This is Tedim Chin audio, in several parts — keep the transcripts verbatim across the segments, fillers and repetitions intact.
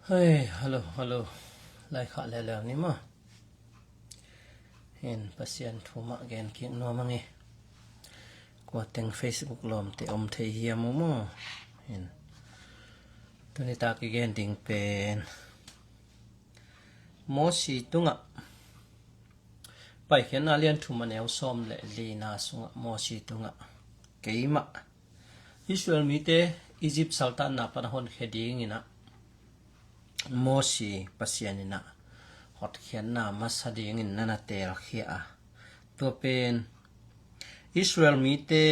Hei, hello, hello. Laikhak leuleu ni maw? Hin Pasian thu mah gen kik nuam ing e. Kua teng Facebook lawmte om thei hiam uh maw? Hin tuni tak i gen ding pen Mosi tungah, Paikhiatna lian thum a neu sawm le lina sungah Mosi tungah, keimah Israel mite Egypt saltanna pan a honkhia dingin ah Mosi Pasian in ah hotkhiatna masa dingin na na teelkhia a, tua pen Israel mite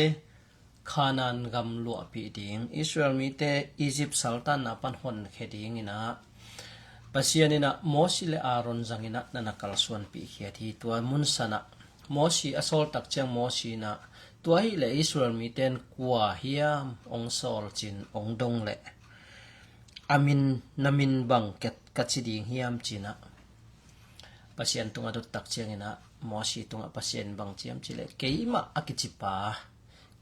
Kanaan gam luahpih ding, Israel mite Egypt saltanna pan honkhia dingin ah Pasian in ah Mosi le Aaron zangin ah na na kalsuanpih khiat hi. Tua mun sanah Mosi a sawl tak ciang Mosi in ah, tua hi leh Israel mite in kua hiam hong sawl cin hong dong leh a min, na min bang ka, ka ci ding hiam cin ah Pasian tungah dot tak ciangin ah Mosi tungah Pasian bang ci hiam cih leh, keimah a kicipa,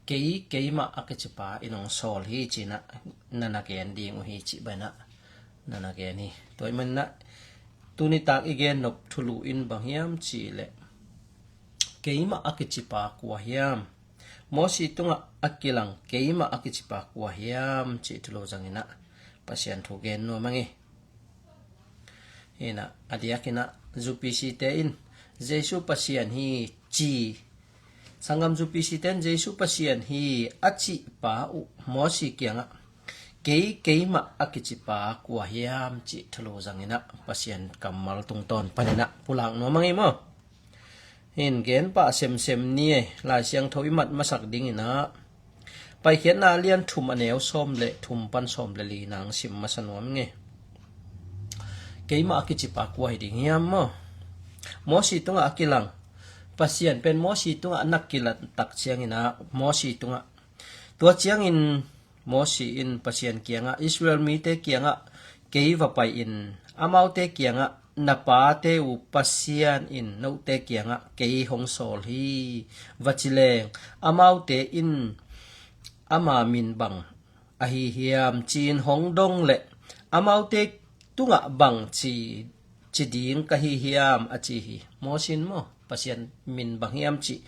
kei, keimah a kicipa in hong sawl hi cin ah na na gen ding uh hi cih bang in ah na na gen hi. Tua ahih manin ah tuni tak i gen nop thulu in bang hiam cih leh, keimah a kicipa kua hiam? Mosi tungah a kilang keimah a kicipa kua hiam cih thulu zangin ah Pasian thu gen nuam ing e. Hi in ah, a diakin ah U P C te in Jesu Pasian hi ci, sanggam U P C te in Jesu Pasian hi a cihpa uh Mosi kiangah, kei, keimah a kicipa kua hiam cih thulu zangin ah Pasian kammal tungtawn panin ah pulak nuam ing e maw? Hin gen pah semsem ni e, Lai Siangtho i mat masak dingin ah Paikhiatna lian thum a neu sawm le thum pan sawm le lina hong sim masa nuam ing e. Keimah a kicipa kua hi ding hiam maw? Mosi tungah a kilang Pasian pen Mosi tungah a na kilang tak ciangin ah Mosi tungah, tua ciangin Mosi in Pasian kiangah, Israel mite kiangah kei va pai-in, amaute kiangah, na pate uh Pasian in note kiangah kei hong sawl hi, va ci leng, amaute in ama min bang ahi hiam ci-in hong dong leh, amaute tungah bang ci, ci ding ka hi hiam, a ci hi. Mosi in maw, Pasian min bang hiam cih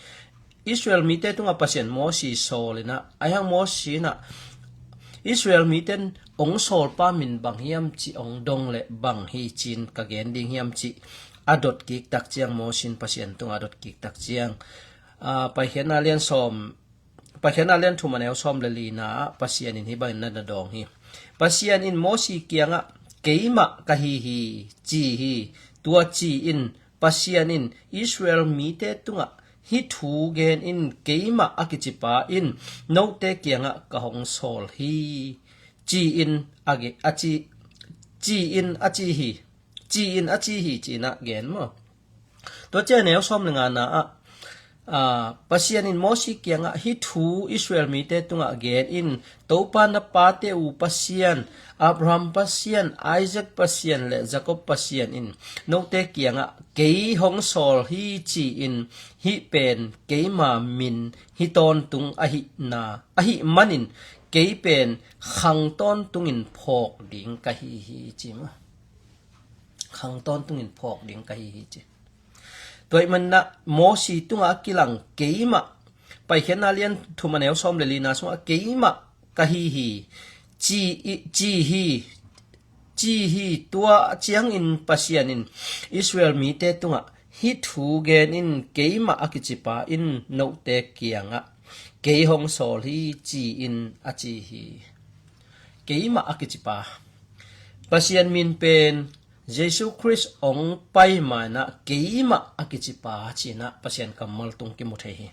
Israel mite tungah Pasian Mosi sawl in ah, ahih hang Mosi in ah Israel mite in hong sawlpa min bang hiam cih hong dong leh bang hi ci-in ka gen ding hiam cih a dot kik tak ciang, Mosi in Pasian tungah a dot kik tak ciang, ah, Paikhiatna lian sawm, Paikhiatna lian thum a neu sawm le lina ah Pasian in hih bangin na na dawng hi. Pasian in Mosi kiangah, keimah ka hi hi, ci hi. Tua ci-in Pasian in Israel mite tungah, hih thu gen in, keimah a kicipa in note kiangah ka hong sawl hi, ci-in a ge-, a ci, ci-in a ci hi, ci-in a ci hi, ci-in ah gen maw? Tua ciang a neu sawm le ngana ah, ah, Pasian in Mosi kiangah, hih thu Israel mite tungah gen in, Topa na pate uh Pasian, Abraham Pasian, Isaac Pasian le Jacob Pasian in note kiangah kei hong sawl hi ci-in, hih pen keima min hi tawntung ahihna, ahih manin kei pen khang tawntungin phawk ding ka hi hi, ci maw? Khang tawntungin phawk ding ka hi hi, ci. Tua ahih manin ah Mosi tungah a kilang keimah, Paikhiatna lian thum a neu sawm le lina sungah keimah ka hi hi, ci, ci hi, ci hi. Tua ciangin Pasian in Israel mite tungah, hih thu gen in, keimah a kicipa in note kiangah kei hong sawl hi, ci-in a ci hi. Keimah a kicipa. Pasian min pen Jesu Khrist hong pai ma-in ah keimah a kicipa, ci-in ah Pasian kammal tung kimu thei hi.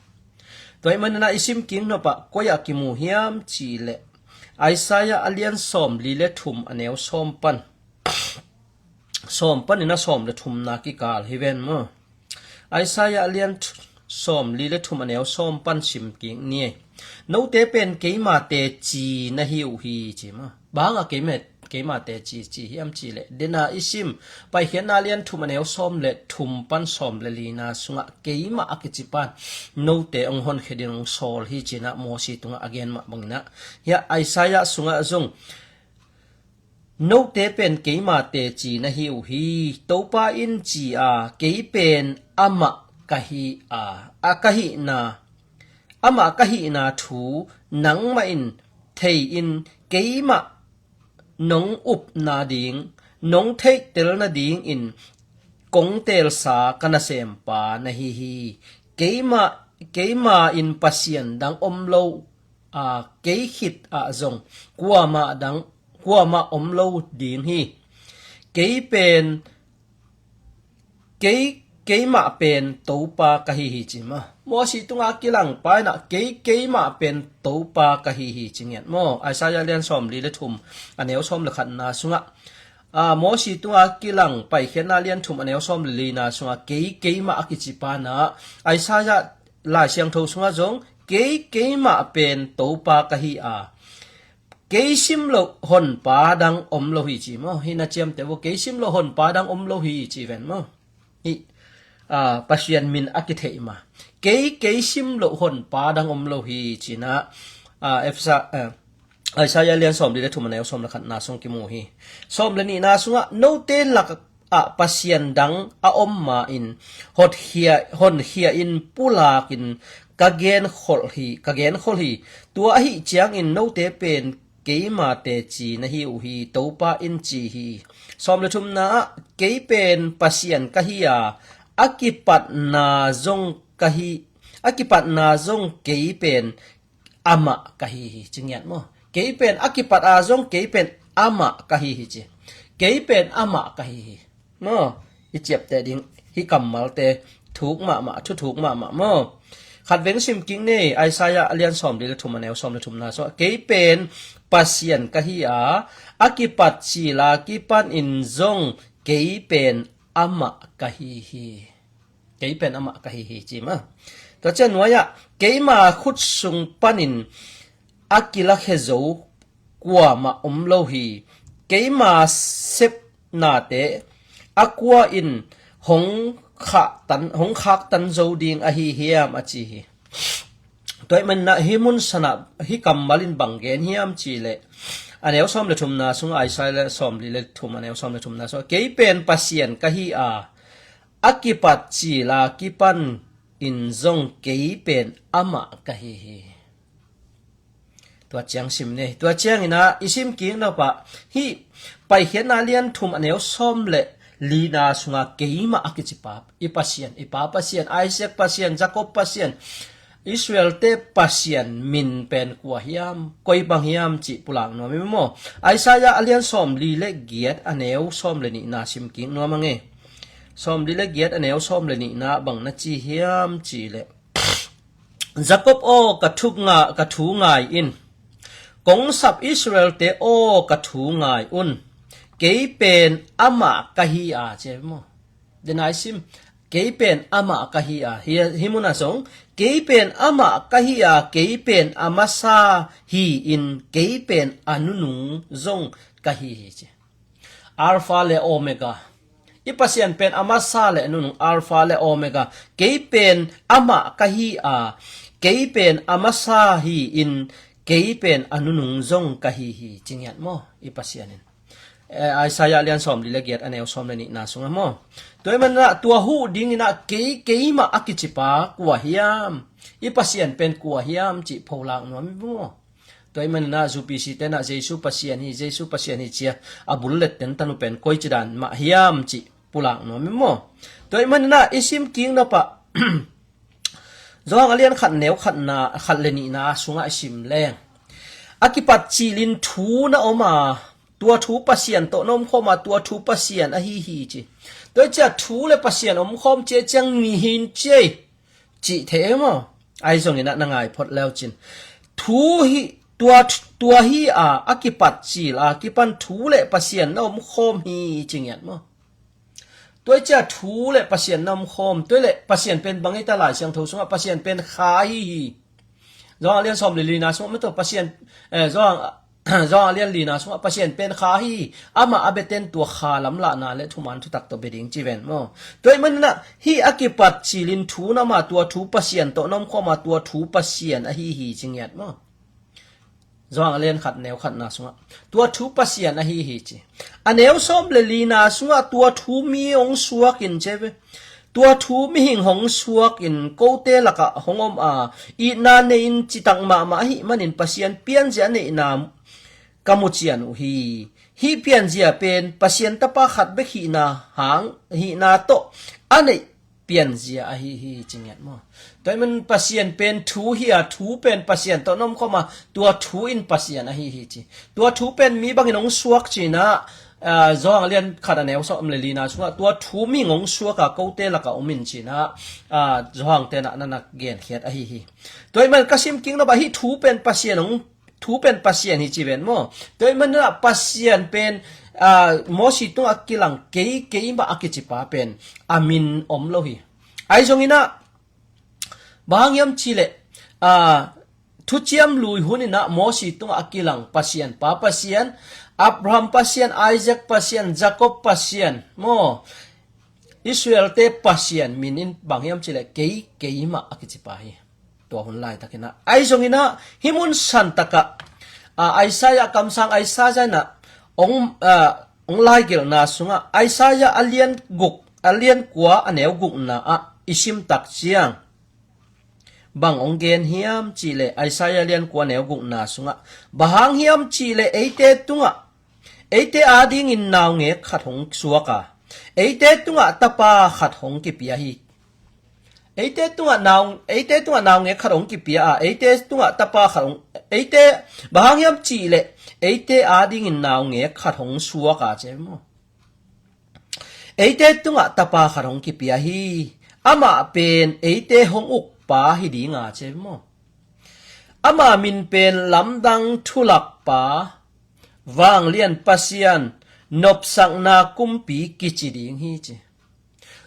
Tua ahih manin ah i sim kik nop ah koi ah kimu hiam cih leh, Isaiah a lian sawm li le thum a neu sawm pan, sawm panin a sawm le thumna kikal hi ven maw? Isaiah a lian th-, sawm li le thum a neu sawm pan sim kik ni. Note pen keima teci na hi uh hi, ci maw? Bang hang a keima, keima teci ci hiam cih leh, den a i sim Paikhiatna lian thum a neu sawm le thum pan sawm le lina sungah keimah a kicipa in note hong honkhia dingin hong sawl hi, ci-in ah Mosi tungah a gen mah bangin ah, hiah Isaiah sungah zong Note pen keima teci na hi uh hi, Topa in ci a, kei pen amah ka hi a, a ka hihna, amah ka hihna thu nangmah in thei in keimah nong upna ding, nong theihtel nadingin kong teelsa ka nasempa na hi hi. Keimah, keima in Pasian dang om lo a, kei khit ah zong kuamah dang, kuamah om lo ding hi. Kei pen, kei, keimah pen Topa ka hi hi ci maw. Mosi tunga kilang pa in ah kei, keimah pen Topa ka hi hi ci ngiat maw. Isaiah lian sawmli le thum a neu sawm le khatna sungah, a, Mosi tunga kilang Paikhiatna lian thum a neu sawm le lina sungah kei, keimah a kici pa in ah Isaiah Lai Siangtho sungah zong kei, keimah pen Topa ka hi a, kei sim loh honpa dang om lo hi ci maw. Hi na ciamteh uh, kei sim loh honpa dang om lo hi ci ven maw. Hi, a, Pasian min a kitheih mah. Kei, kei sim loh honpa dang om lo hi ci in ah, a, Efesa, a, Isaiah lian sawmli le thum a neu sawm le khatna sung kimu hi. Sawm le nihna sungah note lak ah Pasian dang a om ma-in hotkhia, honkhia in pulakin ka genkholh hi, ka genkholh hi. Tua ahi ciangin note pen keima teci na hi uh hi, Topa in ci hi. Sawm le thumna ah kei pen Pasian ka hi a, a kipatna zong ka hi, a kipatna zong kei pen amah ka hi hi ci ngiat maw. Kei pen a kipat a zong kei pen amah ka hi hi ci. Kei pen amah ka hi hi maw. I ciapteh ding hih kammalte thuk mahmah, thuthuk mahmah maw. Khat veng sim kik ni, Isaiah a lian sawmli le thum a neu sawm le thumna sungah kei pen Pasian ka hi a, a kipat cil a kipan in zong kei pen amah ka hi hi. Kei pen amah ka hi hi ci maw. Tua ciang nuai-ah keima khut sung panin a kilakhia zo kuamah om lo hi. Keima sepnate a kua in hong khaktan, hong khaktan zo ding ahi hiam a ci hi. Tua ahih manin ah hih mun sanah hih kammal in bang gen hiam cih leh a neu sawm le thumna sung, Isaiah sawmli le thum a neu sawm le thumna sung, kei pen Pasian ka hi a, a kipat cil a kipan in zong kei pen amah ka hi hi. Tua ciang sim ni. Tua ciangin ah i sim kik nop ah hih Paikhiatna lian thum a neu sawm le lina sungah keimah a kici pa, i Pasian, i pa Pasian, Isaac Pasian, Jacob Pasian, Israel-te Pasian min pen kua hiam, koi bang hiam cih pulak nuam i maw. Isaiah a lian sawmli le giat a neu sawm le nihna sim kik nuam ang e. Sawmli le giat a neu sawm le nihna bang na ci hiam cih leh, Jacob aw, ka thu nga, ka thu ngai in. Kong sap Israel-te aw, ka thu ngai un. Kei pen amah ka hi a, ci maw. Denai sim, kei pen amah ka hi a. Hi, hih munah zong, kei pen amah ka hi a, kei pen a masa hi in, kei pen a nunung zong ka hi hi ci. Alpha le Omega. I Pasian pen a masa le nunung, Alpha le Omega. Kei pen amah ka hi a, kei pen a masa hi in, kei pen a nunung zong ka hi hi, ci ngiat maw, i Pasian in. Eh, Isaiah lian sawmli le giat a neu sawm le nihna sungah maw. Tua ahih manin ah tua huh dingin ah kei, keimah a kici pa kua hiam, i Pasian pen kua hiam cih pulak nuam i maw. Tua ahih manin ah U P C-te in ah Jesu Pasian hi, Jesu Pasian hi ci a, a bul let tentanu pen koici dan mah hiam cih pulak nuam i maw. Tua ahih manin ah i sim kik nop ah Johan a lian khat neu khatna, khat le nihna sungah i sim leng, a kipat cil in thu na om a, tua thu Pasian tawh na omkhawm a, tua thu Pasian ahi hi ci. Tua hi ciah thu le Pasian omkhawm ciah ciang mi hi in ci ei, cih thei e maw. Ahi zongin ah na ngai phot leu cin. Thu hi, tua, tua hi a, a kipat cil a kipan thu le Pasian na omkhawm hi ci ngiat maw. Tua hi ciah thu le Pasian na omkhawm, tua hi leh Pasian pen bang hi ta, Lai Siangtho sungah Pasian pen Kha ahi hi. Johan a lian sawm le lina sungah mah tawh Pasian, eh, Johan, Johan a lian lina sungah Pasian pen Kha ahi hi. Amah a biaten tua Kha lamlahna le thuman thutak tawh bia ding ci ven maw. Tua ahih manin ah hih a kipat cil in thu na om a, tua thu Pasian tawh na omkhawm a, tua thu Pasian ahi hi ci ngiat maw. Johan a lian khat neu khatna sungah tua thu Pasian ahi hi ci. A neu sawm le lina sungah tua thu mi hong suakin ci ve. Tua thu mihing hong suakin kote lakah hong om a, itna nei-in citak mahmah ahih manin Pasian pianzia a neihna ka mu cian uh hi. Hih pianzia pen Pasian Tapa khat bek hihna hang hihna tawh a neih pianzia ahi hi ci ngiat maw? Tua ahih man Pasian pen thu hi a, thu pen Pasian tawh na omkhawm a, tua thu in Pasian ahi hi ci. Tua thu pen mi bangin hong suak cinah, ah, Johan a lian khat a neu sawm le lina sungah tua thu mihing hong suak a, kote lakah om in cinah, ah, Johan tenah na na genkhiat ahi hi. Tua ahih man ka sim kik nop ah hih thu pen Pasian hong thu pen Pasian hi ci ven maw? Tua ahih maninah Pasian pen, ah, Mosi tungah kilang kei, keimah a kicipa pen a min om lo hi. Ahi zonginah bang hang hiam cihleh, ah, thuciam lui huninah Mosi tungah a kilang Pasian, Pa Pasian, Abraham Pasian, Isaac Pasian, Jacob Pasian maw? Israelte Pasian min in bang hiam cihleh kei, keimah a kicipa hi. Tua hun laitakinah ahi zonginah hih mun santakah, ah, Isaiah kamsang Isaiah inah hong, ah, hong laigelhna sungah Isaiah a lian guk, a lian kua a neu gukna ah i simtak ciang bang hong gen hiam cihleh Isaiah a lian kua a neu gukna sungah bang hang hiam cihleh eite tungah eite adingin naungek khat hong suak a, eite tungah tapa khat hong kipia hi. Eite tungah nau, eite tungah naungek khat hong kipia a, eite tungah tapa khat hong, eite, bang hang hiam cihleh eite adingin naungek khat hong suak a ci maw? Eite tungah tapa khat hong kipia hi. Amah pen eite hong ukpa hi dinga ci maw? Ama min pen lamdang thulakpa, vanglian Pasian, nopsakna kumpi kici ding hi ci.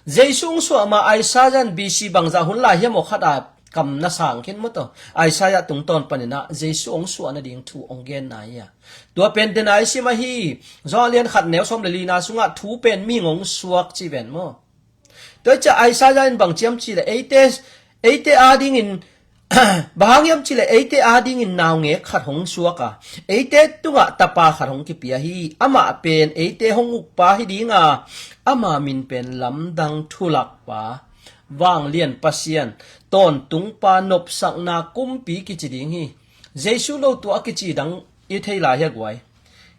Jesu hong suah ma Isaiah in B C bangzah hun lai hiam aw khat a kam na sang khin maw taw? Isaiah tungtawn paninah Jesu hong suah nading thu hong genna hi a. Tua pen tena i sim ahi. Johan lian khat neu sawm le lina sungah thu pen mihing hong suak ci ven maw? Tua ciah Isaiah in bang ciam cihleh eite, eite adingin bang hang hiam cihleh eite adingin naungek khat hong suak a, eite tungah tapa khat hong kipia hi. Amah pen eite hong ukpa hi dinga, ama min pen lamdang thulakpa, vanglian Pasian, tawntungpa, nopsakna kumpi kici ding hi. Jesu lo tua a kici dang i thei lai hi a guai.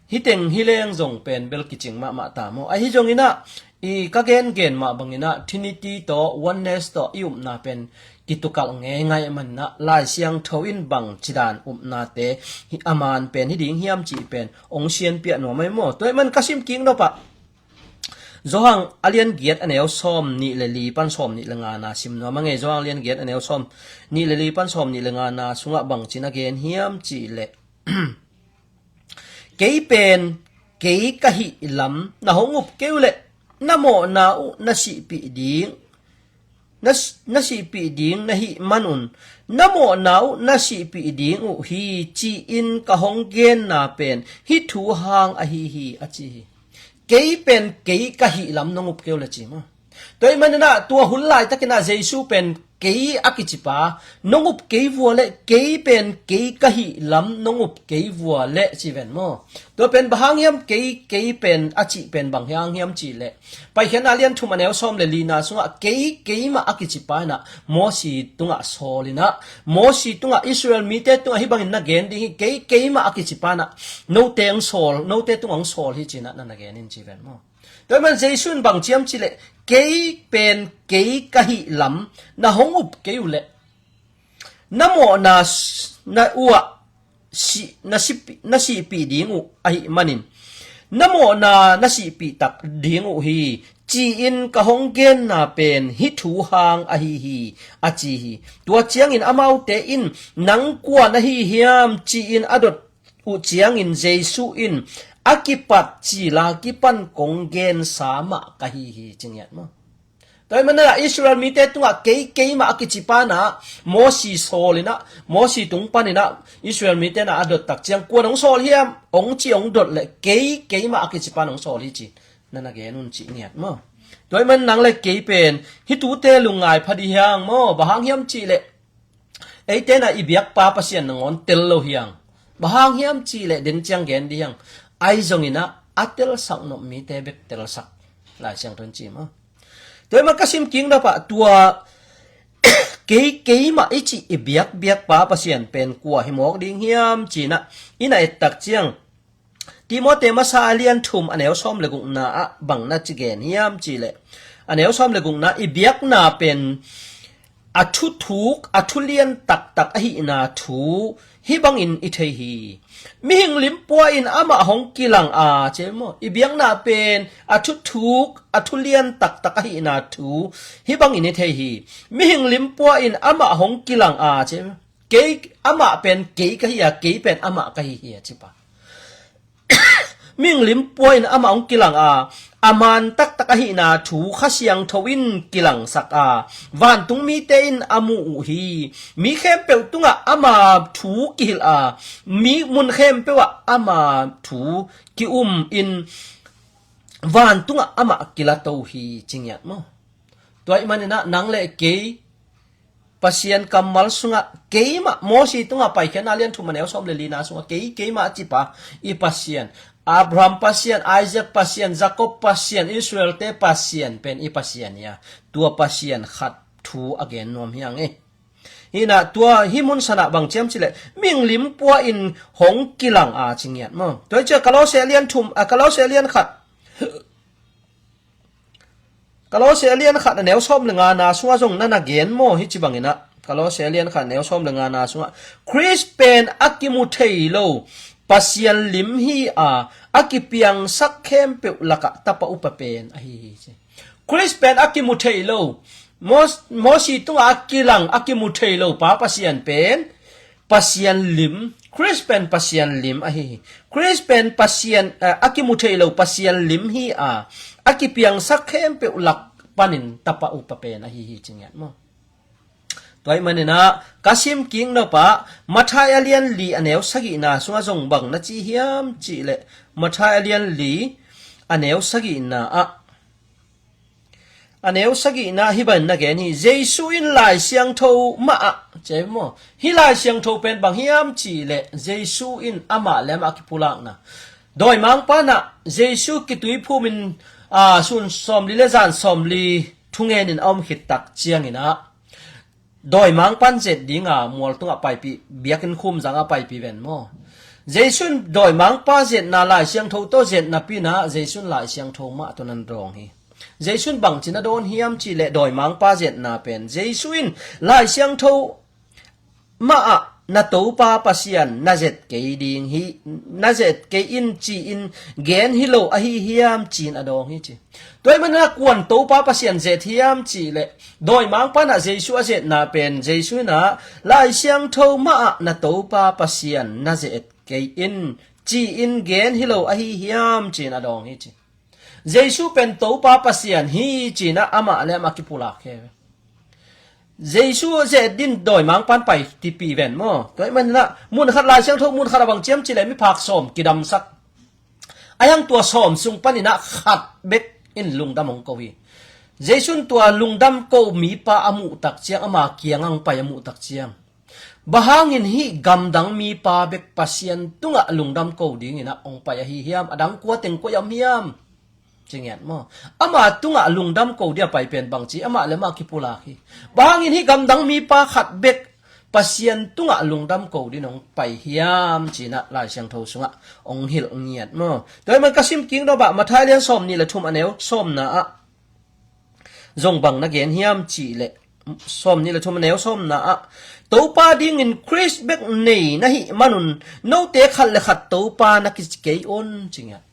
Hih teng hi leng zong pen bel kicing mahmah ta maw? Ahi zonginah i ka gengen mah banginah Trinity tawh Oneness tawh i upna pen kitukalh ngeingai maninah Lai Siangtho in bang cidan upnate hi a man pen hi ding hiam cih pen hong sianpiah nuam ahi maw? Tua ahih man ka sim kik nopah Johan a lian giat a neu sawm nih le li pan sawm nih le ngana sim nuam a ngei. Johan a lian giat a neu sawm nih le li pan sawm nih le ngana sungah bangcin a gen hiam cihleh kei pen kei ka hih lam na hong up kei uh leh na mawhna uh na sihpih ding, na, na sihpih ding na hih manun na mawhna uh na sihpih ding uh hi ci-in ka hong genna pen hih thu hang ahi hi a ci hi. Kei pen kei ka hih lam nong up kei uh le ci maw? Tua ahih maninah tua hun laitakinah Jesu pen kei a kicipa nong up kei vua le kei pen kei ka hih lam nong up kei vua le ci ven maw? Tua pen bang hang hiam kei, kei pen a cih pen bang hang hiam cihleh Paikhiatna lian thum a neu sawm le lina sungah kei, keimah a kicipa inah Mosi tungah sawl inah Mosi tungah Israel mite tungah hih bangin na gen ding hi, kei, keimah a kicipa inah note hong sawl, note tungah hong sawl hi cinah na na gen in ci ven maw? Tua ahih man Jesu in bang ciam cihleh kei pen kei ka hih lam na hong up kei uh leh na mawhna na uh ah si, na, si, na sihpih ding uh ahih manin na mawhna na sihpih tak ding uh hi ci-in ka hong genna pen hih thu hang ahi hi a ci hi. Tua ciangin amaute in nang kua na hi hiam ci-in a dot uh ciangin Jesu in a kipat cila kipan kong gensa mah ka hi hi ci ngiat maw? Tua ahih maninah Israel mite tungah kei, keimah a kicipa inah Mosi sawl inah Mosi tung paninah Israel mite inah a dot tak ciang kuan hong sawl hiam hong ci hong dot leh kei, keimah a kicipa inah hong sawl hi ci na na gen un ci ngiat maw? Tua ahih man nang le kei pen hih tute lungngai pha dih hiang maw? Bang hang hiam cihleh eite inah i biakpa Pasian nangawn tel lo hiang. Bang hang hiam cih leh den ciang gen dih hiang. Ahi zongin ah a telsak nop mite bek telsak Lai Siangtho in ci maw. Tua ahih man ka sim kik nop ah tua kei keimah i cih i biakbiak pa Pasian pen kua hi mawk ding hiam ci-in ah i na et tak ciang Timote masa a lian thum a neu sawm le gukna ah bang na ci gen hiam cih leh a neu sawm le gukna i biakna pen a thuthuk a thulian taktak ahihna thu hih bangin i thei hi. Mihing limpua in amah hong kilang a, ci maw, i biakna pen a thuthuk a thulian taktak ahihna thu hih bangin i thei hi. Mihing limpua in amah hong kilang a, ci maw, kei amah pen kei ka hi a, kei pen amah ka hi hi a ci pa. Mihing limpua in amah hong kilang a, a man taktak ahihna thu Kha Siangtho in kilangsak a, vantung mite in a mu uh hi. Mi khempeuh tungah ama thu kihilh a, mi mun khempeuh ah ama thu ki-um in vantungah amah kilato hi ci ngiat maw. Tua ahih manin ah nang le kei Pasian kammal sungah keimah, Mosi tungah Paikhiatna lian thum a neu sawm le lina sungah kei keimah a ci pa i Pasian, Abraham Pasian, Isaac Pasian, Jacob Pasian, Israelte Pasian pen i Pasian hi a, tua Pasian khat thu a gen nuam hi hang e. Hi-in ah tua hih mun sanah bang ci hiam cih leh mihing limpua in hong kilang a ci ngiat maw. Tua hi ciah Kolose lian thum, a, Kolose lian khat Kolose a lian khat a neu sawm le ngana sungah zong na na gen maw, hih ci bangin ah Kolose a lian khat a neu sawm le ngana sungah Khrist pen a kimu thei lo Pasian lim hi a, a kipiangsak khempeuh lakah tapa upa pen ahi hi ci. Khrist pen a kimu thei lo, Mos-, Mosi tungah a kilang a kimu thei lo pa Pasian pen Pasian lim, Khrist pen Pasian lim ahi hi. Khrist pen Pasian, eh, a kimu thei lo Pasian lim hi a, a kipiangsak khempeuh lak panin tapa upa pen ahi hi ci ngiat maw. Tua ahih manin ah ka sim kik nop ah Matthai a lian li a neu sagihna sungah zong bang na ci hiam cih leh Matthai a lian li a neu sagihna ah a neu sagihna hih bangin na gen hi. Jesu in Lai Siangtho mah ah, ci maw, hih Lai Siangtho pen bang hiam cih leh Jesu in amah le amah a kipulakna, dawimangpa in ah Jesu kituiphum in, a, sun sawmli le zan sawmli thungen in a om khit tak ciangin ah dawimangpa in zet ding a mual tungah paipih, biakinn khum zangah paipih ven maw. Jesu in dawimangpa zetna, Lai Siangtho tawh zetna pi-in ah Jesu in Lai Siangtho mah tawh na dawng hi. Jesu in bangci na dawn hiam cih leh dawimangpa zetna pen Jesu in Lai Siangtho mah ah na Topa Pasian na zet kei ding hi, na zet kei in ci-in gen hi lo ahi hiam ci-in a dawng hi ci. Tua ahih manin ah kuan Topa Pasian zet hiam cih leh dawimangpa in ah Jesu a zetna pen Jesu in ah Lai Siangtho mah ah na Topa Pasian na zet kei in ci-in gen hi lo ahi hiam ci-in a dawng hi ci. Jesu pen Topa Pasian hi ci-in ah amah le amah kipulak hi. Jesu zet ding dawimangpa in pai tipih ven maw. Tua ahih manin ah mun khat Lai Siangtho mun khat a bang ci hiam cih leh miphak sawm kidamsak. Ahi hang tua sawm sung panin ah khat bek in lungdam hong ko hi. Jesu in tua lungdam ko mipa a muh tak ciang, ama kiangah hong pai a muh tak ciang, bang hangin hih gamdang mipa bek Pasian tungah lungdam ko dingin ah hong pai ahi hiam, a dang kua teng koi a om hiam? Ci ngiat maw. Ama tungah lungdam ko ding a pai pen bangci, amah le amah kipulak hi. Bang hangin hih gamdang mipa khat bek Pasian tungah lungdam ko ding hong pai hiam ci-in ah Lai Siangtho sungah hong hilh ngiat maw. Tua ahih man ka sim kik nop ah Matthai lian sawmnih le thum a neu sawmna ah zong bang na gen hiam cih leh sawmnih le thum a neu sawmna ah Topa dingin Khrist bek nei na hih manun note khat le khat Topa na kici kei un ci ngiat.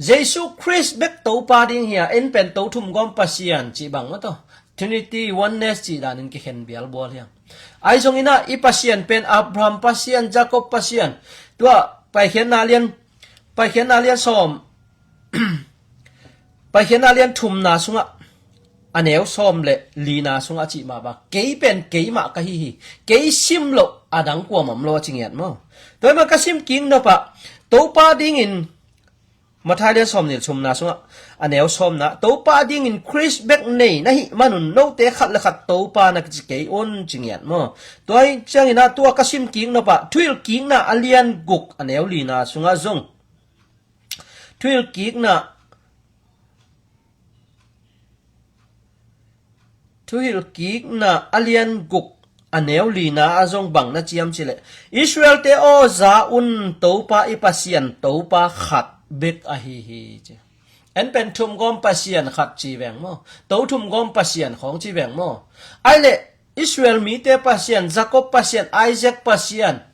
Jesu Khrist bek Topa ding hi a, en pen To Thum Gawm Pasian cih bang maw tawh, Trinity, Oneness cih danin kikhen bialbual hi hang. Ahi zongin ah i Pasian pen Abraham Pasian, Jacob Pasian. Tua Paikhiatna lian, Paikhiatna lian sawm, Paikhiatna lian thumna sungah a neu sawm le lina sungah a cih mah bang, kei pen keimah ka hi hi. Kei sim loh a dang kuamah om lo a ci ngiat maw. Tua ahih man ka sim kik nop ah Topa dingin Matthai lian sawmnih le thumna sungah a neu sawmna, Topa dingin Khrist bek nei na hih manun note khat le khat Topa na kici kei un, ci ngiat maw? Tua hi ciangin ah tua ka sim kik nop ah Thuhilhkikna a lian guk a neu lina sungah zong, Thuhilhkikna Thuhilhkikna a lian guk a neu lina ah zong bang na ci hiam cih leh, Israel-te aw, za un, Topa i Pasian, Topa khat bek ahi hi, ci. En pen thumgawm Pasian khat ci veng maw? To thumgawm Pasian khawng ci veng maw? Ai leh Israel mite Pasian, Jacob Pasian, Isaac Pasian,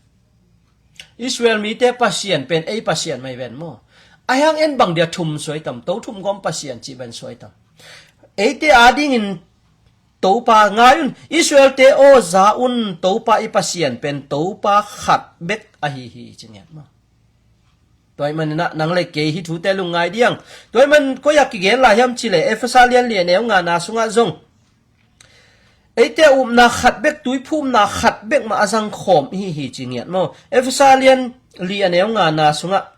Israel mite Pasian pen ei Pasian mai ven maw? Ahi hang en bang dia thum suai tam, to thumgawm Pasian cih ven suai tam? Eite adingin Topa ngai un, Israel-te aw, za un, Topa i Pasian pen Topa khat bek ahi hi, ci ngiat maw? Tua ahih manin ah nang le kei hih thute lungngai ding. Tua ahih man koi ah kigen lai hiam cih leh Efesa lian li a neu ngana sungah zong, eite upna khat bek, tuiphumna khat bek mah a zang khawm ihi hi, ci ngiat maw? Efesa lian li a neu ngana sungah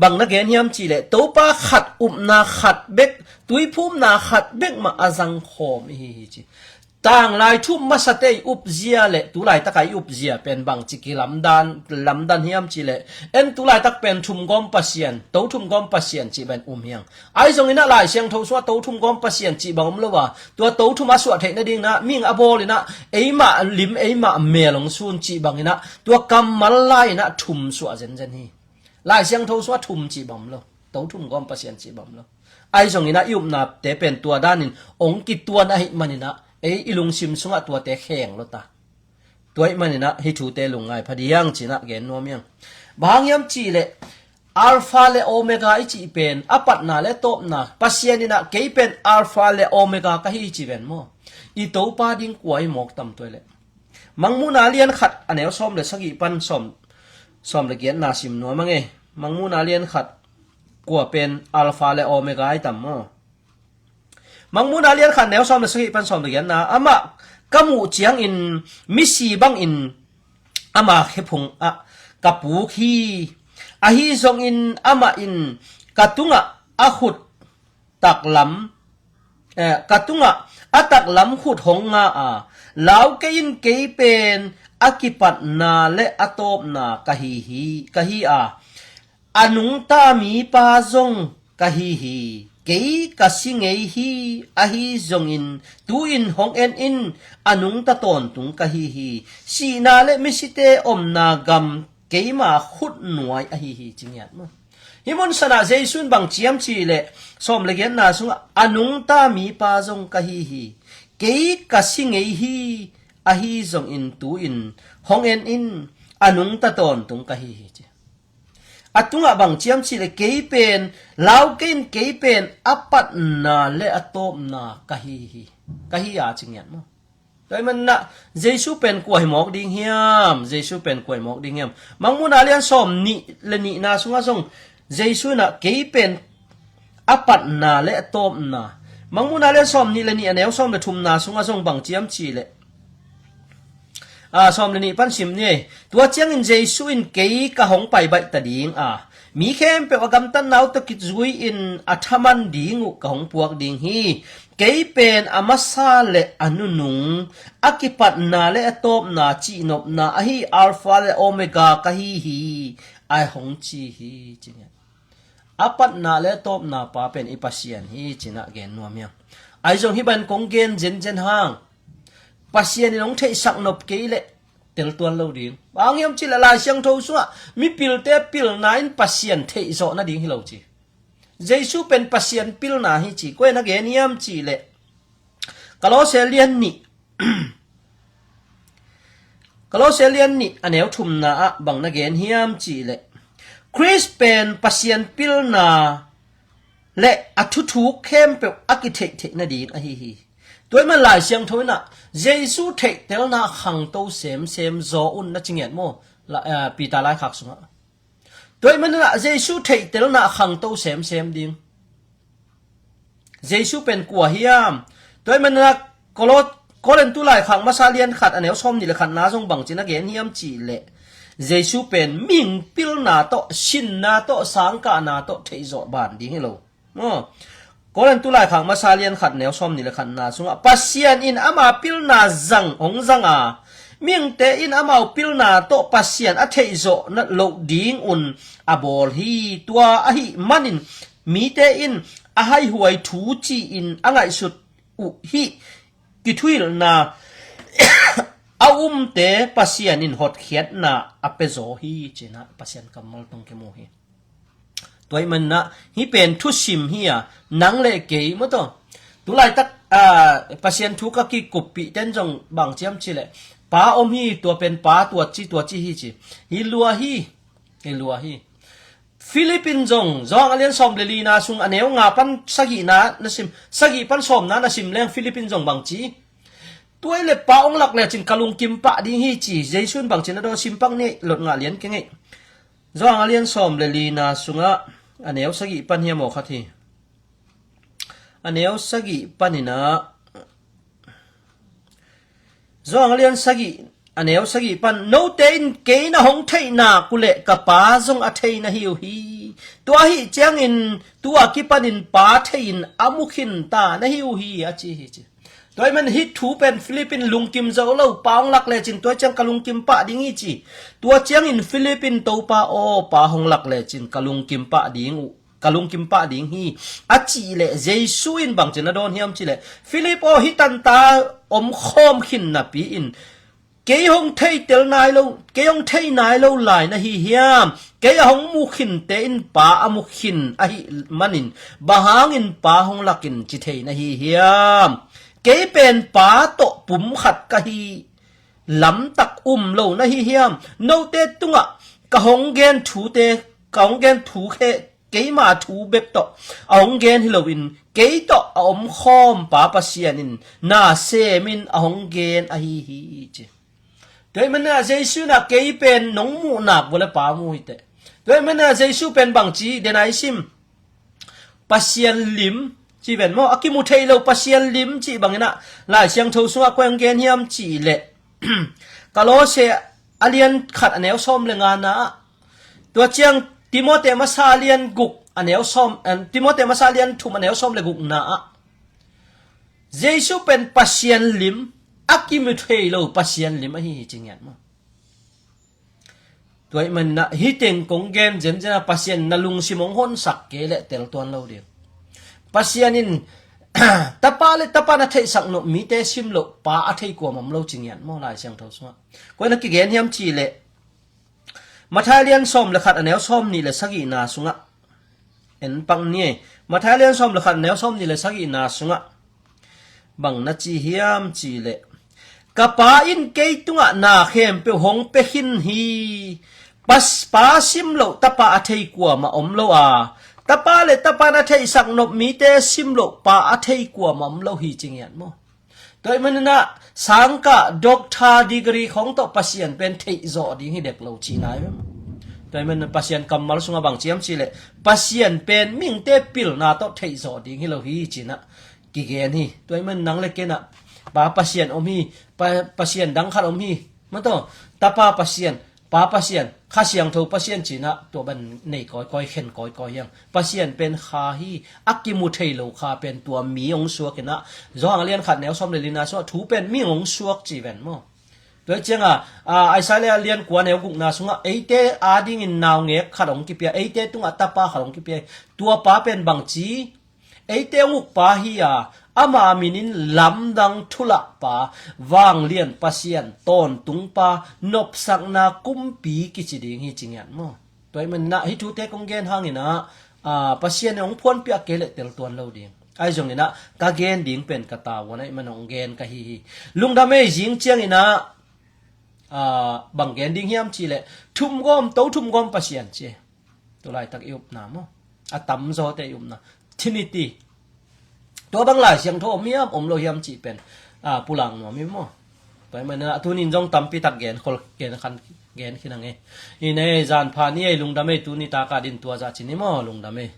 bang na gen hiam cih leh, Topa khat, upna khat bek, tuiphumna khat bek mah a zang khawm ihi hi, ci. Tanglai thu masate i upzia le tulaitak a i upzia pen bangci kilamdan, lamdan hiam cih leh, en tulaitak pen thumgawm Pasian, to thumgawm Pasian cih pen um hi hang. Ahi zongin ah Lai Siangtho sungah to thumgawm Pasian cih bang om lo a, tua to thum a suah theih nadingin ah mihing a bawlin ah eimah lim, eimah mel hong sun cih bangin ah tua kammal lai-in ah thum suah zenzen hi. Lai Siangtho sungah thum cih bang om lo, to thumgawm Pasian cih bang om lo. Ahi zongin ah i upnate pen tua danin hong kituan ahih manin ah ei i lungsim sungah tuate kheng lo ta. Tua ahih manin ah hih thute lungngai pha ding ci-in ah gen nuam hi hang. Bang hang hiam cih leh Alpha le Omega i cih pen a patna le tawpna, Pasian in ah kei pen Alpha le Omega ka hi ci ven maw? I Topa ding kua hi mawk tam, tua leh Mangmuhna lian khat a neu sawm le sagih pan sawm, sawm le giatna sim nuam ang e. Mangmuhna lian khat, kua pen Alpha le Omega hi tam maw? Mangmuhna lian khat neu sawm le sagih pan sawm le giatna, amah ka muh ciangin misi bangin ama khephung ah ka puk hi. Ahi zongin amah in ka tungah a khut taklam, eh, ka tungah a taklam khut hong nga a, lau kei in, kei pen a kipatna le a tawpna ka hi hi, ka hi a, a nungta mipa zong ka hi hi. Kei ka si ngei hi, ahi zongin tu-in hong en in, a nungta tawntung ka hi hi. Sihna le misite omna gam keima khutnuai ahi hi, ci ngiat maw? Hih mun sanah Jesu in bang ci hiam cih leh sawm le giatna sungah a nungta mipa zong ka hi hi. Kei ka si ngei hi, ahi zongin tu-in hong en in, a nungta tawntung ka hi hi, ci. A tungah bang ci hiam cih leh kei pen, lau kei in, kei pen a patna le a tawpna ka hi hi, ka hi a, ci ngiat maw? Tua ahih manin ah Jesu pen kua hi mawk ding hiam? Jesu pen kua hi mawk ding hiam? Mangmuhna lian sawm nih le nihna sungah zong Jesu in ah kei pen a patna le a tawpna. Mangmuhna lian sawm nih le nih a neu sawm le thumna sungah zong bang ci hiam cih leh, a, sawm le nih pan sim ni. Tua ciangin Jesu in, kei ka hong pai baih ta ding a, mi khempeuh a gamtatna uh tawh kizui-in a thaman ding uh ka hong puak ding hi. Kei pen a masa le a nunung, a kipatna le a tawpna, cihnopna ahi Alpha le Omega ka hi hi, a hong ci hi, ci ngiat. A patna le a tawpna pa pen i Pasian hi, ci-in ah gen nuam hi hang. Ahi zong hih bang kong gen zenzen hang, Pasian in hong theihsak nop kei leh teltuan lo ding. Bang hang hiam cih leh Lai Siangtho sungah mipilte pilna in Pasian theih zawh nading hi lo ci. Jesu pen Pasian pilna hi ci. Kua in a gen hiam cih leh Kolose lian nih, Kolose lian nih a neu thumna ah bang na gen hiam cih leh, Khrist pen Pasian pilna le a thuthuk khempeuh a kitheih theih nading ahi hi. Tua ahih man Lai Siangtho in ah Jesu theihtelna khangto semsem zaw un, na ci ngiat maw? La, eh, Peter laikhak sungah. Tua ahih manin ah Jesu theihtelna khangto semsem ding. Jesu pen kua hiam? Tua ahih manin ah Kolo-, Korintu laikhak masa lian khat a neu sawm nih le khatna zong bang ci-in a gen hiam cih leh, Jesu pen mihing pilna tawh, sinna tawh, sangkahna tawh theihzawh ban ding hi lo. Maw? Korin tu laikhak masa lian khat neu sawm nih le khatna sungah Pasian in ama pilna zang hong zang a, mihingte in amau pilna tawh Pasian a theihzawh loh dingun a bawl hi. Tua ahih manin mite in a haihuai thu ci-in a ngaihsut uh hih kithuhilhna a umte Pasian in hotkhiatna a pia zaw hi, ci-in ah Pasian kammal tawh kimu hi. Tua ahih manin ah hih pen thusim hi a, nang le kei maw taw. Tulaitak, ah, Pasian thu ka kikuppih ten zong bang ci hiam cih leh, pa om hi, tua pen pa tua ci, tua ci hi ci. Hi lua hi, hi lua hi. Philip in zong, Johan a lian sawm le lina sung a neu nga pan sagihna na sim, sagih pan sawmna na sim leng Philip in zong bang ci? Tua ahih leh pa hong lak lecin ka lungkim pah ding hi ci. Jesu in bang ci-in a dawn, sim pak ni, lot ngah lian keng ei. Johan a lian sawm le lina sungah a neu sagih pan hiam aw khat hi. A neu sagih panin ah, Johan a lian sagih, a neu sagih pan, note in kei na hong theih nak uh leh ka pa zong a thei na hi uh hi. Tua ahih ciangin tu-a kipanin pa thei-in a mu khin ta na hi uh hi, a ci hi ci. Tua ahih manin hih thu pen Philip in lungkim zo lo, pa hong lak lecin tua ciang ka lungkim pah ding hi ci. Tua ciangin Philip in, Topa aw, pa hong lak lecin ka lungkim pah ding uh, ka lungkim pah ding hi, a cih leh Jesu in bang ci-in a dawn hiam cih leh, Philip aw, hih tanta om khawm khin napi-in kei hong theitel nai lo, kei hong thei nai lo lai na hi hiam? Kei a hong mu khinte in pa a mu khin ahih manin bang hangin pa hong lakin ci thei na hi hiam? Kei pen pa tawh pum khat ka hi lamtak um lo na hi hiam? Note tungah ka hong gen thute, ka hong gen thu khe, keima thu bek tawh a hong gen hi loin, kei tawh a om khawm pa Pasian in na semin a hong gen ahi hi ci. Tua ahih manin ah Jesu in ah kei pen nong muh nak uh leh pa mu hi teh. Tua ahih manin ah Jesu pen bang ci, den a i sim, Pasian lim ci ven maw, a kimu thei lo Pasian lim cih bangin ah Lai Siangtho sungah koi hong gen hiam cih leh, Kolose a lian khat a neu sawm le ngana ah, tua ciang Timote masa a lian guk a neu sawm, eh, Timote masa a lian thum a neu sawm le gukna ah, Jesu pen Pasian lim, a kimu thei lo Pasian lim ahi hi ci ngiat maw. Tua ahih manin ah hih teng kong gen zenzen a, Pasian na lungsim hong honsak kei leh tel tuan lo ding. Pasian in tapa le tapa na theihsak nop mite sim loh pa a thei kuamah om lo ci ngiat maw, Lai Siangtho sungah. Koi na kigen hiam cih leh, Matthai lian sawm le khat a neu sawm nih le sagihna sungah, en pak ni ei. Matthai lian sawm le khat a neu sawm nih le sagihna sungah bang na ci hiam cih leh, ka pa in kei tungah na khempeuh hong pia khin hi. Pas, pa sim loh tapa a thei kuamah om lo a, tapa le tapa na theihsak nop mite sim loh pa a thei kuamah om lo hi ci ngiat maw. Tua ahih manin ah sangkah doctor degree khawng tawh Pasian pen theihzawh ding hi dek lo cihna hi ve maw. Tua ahih manin Pasian kammal sungah bang ci hiam cih leh, Pasian pen mihingte pilna tawh theihzawh ding hi lo hi ci-in ah kigen hi. Tua ahih manin nang le kei in ah pa Pasian om hi, pa, Pasian dang khat om hi. Maw taw, tapa Pasian, pa Pasian, Kha Siangtho Pasian ci-in ah tua bang nei kawikawi, khen kawikawi hi hang. Pasian pen kha hi, a kimu thei lo kha pen tua mi hong suak in ah, Johan a lian khat neu sawm le lina sungah thu pen mi hong suak ci ven maw. Tua ciangah, a, Isaiah lian kua neu gukna sungah eite adingin naungek khat hong kipia, eite tungah tapa khat hong kipia hi. Tua pa pen bang ci, eite hong ukpa hi a, ama minin lamdang thulahpa, vanglian Pasian, tawntungpa, nopsakna kumpi kici ding hi ci ngiat maw. Tua ahih manin ah hih thute kong gen hangin ah, a, Pasian in hong phuanpiak kei leh tel tuan lo ding. Ahi zongin ah ka gen ding pen ka tavuan ahih manin hong gen ka hi hi. Lungdam ei, zing ciangin ah, a, bang gen ding hiam cih leh, thumgawm, to thumgawm Pasian ci. Tulaitak i upna maw, a tamzawte i upna, Trinity. Tua bang Lai Siangtho om hiam, om lo hiam cih pen, a, pulak nuam hi maw. Tua ahih manin ah tuni-in zong tampi tak gen khol, gen khan, gen khin hang ei. Hi nei, zan pha ni ei, lungdam ei, tuni tak a ding tua zah ci ni maw, lungdam ei.